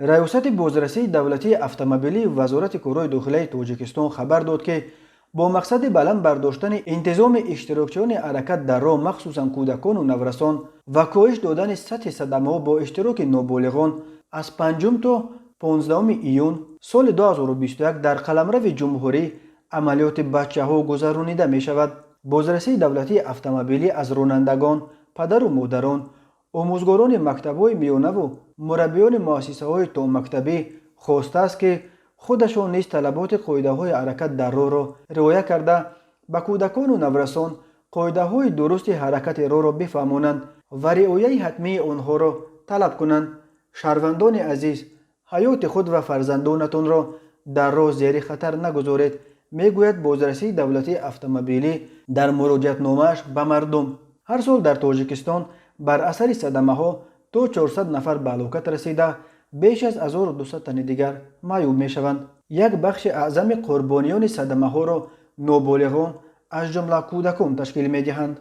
Раёсати бозрасии давлатии автомобилии Вазорати корҳои дохилаи Тоҷикистон хабар дод, ки бо мақсади баланд бардоштани интизоми иштирокчиёни ҳаракат дар роҳ, махсусан кӯдакону наврасон, ва коҳиш додани сатҳи садамаҳо бо иштироки ноболиғон, аз 5 то 15 июн соли 2021 дар қаламрави ҷумҳурӣ амалиёти бачаҳо гузаронида мешавад. Бозрасии давлатии автомобилӣ аз ронандагон, падару модарон, омӯзгорони мактабҳои миёнаву мураббиёни муассисаҳои томактабӣ хостааст, ки худашон низ талаботи қоидаҳои ҳаракат дар роҳро риоя карда, ба кӯдакону наврасон қоидаҳои дурусти ҳаракати роҳро бифаҳмонанд ва риояи ҳатмии онҳоро талаб кунанд. Шаҳрвандони азиз, ҳаёти худ ва фарзандонатонро дар роҳ зери хатар нагузоред, мегӯяд бозрасии давлатии автомобилӣ дар муроҷиатномааш ба мардум. Ҳар сол дар Тоҷикистон бар асари садамаҳо то 400 нафар ба ҳалокат расида, беш аз 1200 тани дигар маъюб мешаванд. Як бахши аъзами қурбониёни садамаҳоро ноболиғон, аз ҷумла кӯдакон, ташкил медиҳанд.